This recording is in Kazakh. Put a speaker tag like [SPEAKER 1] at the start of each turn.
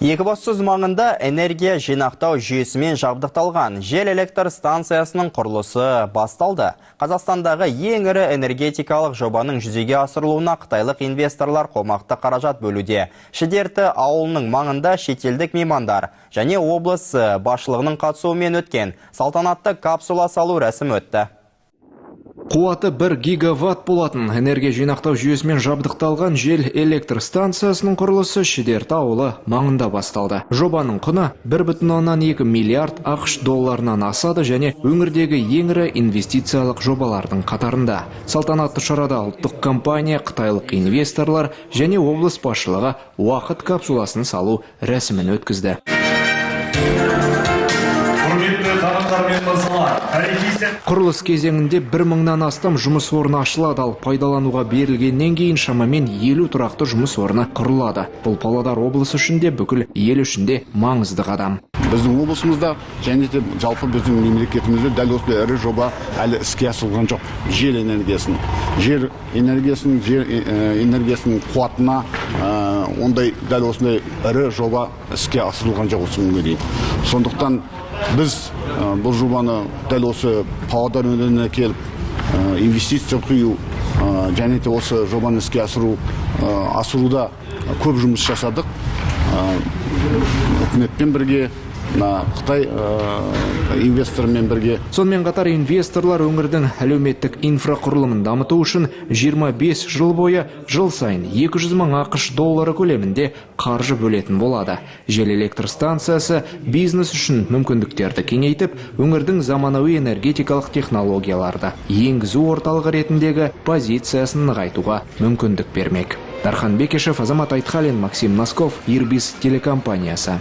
[SPEAKER 1] Екібастұз маңында энергия жинақтау жүйесімен жабдықталған жел электр станциясының құрылысы басталды. Қазақстандағы ең ірі энергетикалық жобаның жүзеге асырылуына қытайлық инвесторлар қомақты қаражат бөлуде. Шідерті ауылының маңында шетелдік меймандар және облыс басшылығының қатысуымен өткен салтанатты капсула салу рәсімі өтті.
[SPEAKER 2] Қуаты 1 гигаватт болатын энергия жинақтау жүйесімен жабдықталған жел электр станциясының құрылысы Шідерті ауылы маңында басталды. Жобаның құны 1,2 миллиард ақш долларынан асады және өңірдегі ең ірі инвестициялық жобалардың қатарында. Салтанатты шарада ұлттық компания, қытайлық инвесторлар және облыс басшылығы уақыт капсуласын салу рәсімін өткізді. Құрылыс кезеңінде 1000-нан астам жұмыс орны ашылады, ал пайдалануға берілгеннен кейін шамамен 50 тұрақты жұмыс орны құрылады. Бұл Павлодар облысы үшін де, бүкіл ел үшін де маңызды қадам.
[SPEAKER 3] Біздің облысымызда және де жалпы біздің мемлекетімізде дәл осындай ірі жоба әлі іске асырылған жоқ. Жел энергиясының қуатына ондай дәл осындай ірі жоба іске асырылған жоқ осы күнге дейін. Сондықтан біз бұл жобаны дәл осы Павлодар өңіріне келіп инвестиция құю және де осы жобаны іске асыруда көп жұмыс жасадық. Үкіметпен бірге, Қытай инвесторымен бірге.
[SPEAKER 2] Сонымен қатар инвесторлар өңірдің әлеуметтік инфрақұрылымын дамыту үшін 25 жыл бойы жыл сайын 200 мың ақш доллары көлемінде қаржы бөлетін болады. Жел электр станциясы бизнес үшін мүмкіндіктерді кеңейтіп, өңірдің заманауи энергетикалық технологияларды енгізу орталығы ретіндегі позициясын нығайтуға мүмкіндік бермек. Дархан Бекешев, Азамат Айтхалин, Максим Носков, Ирбис телекомпаниясы.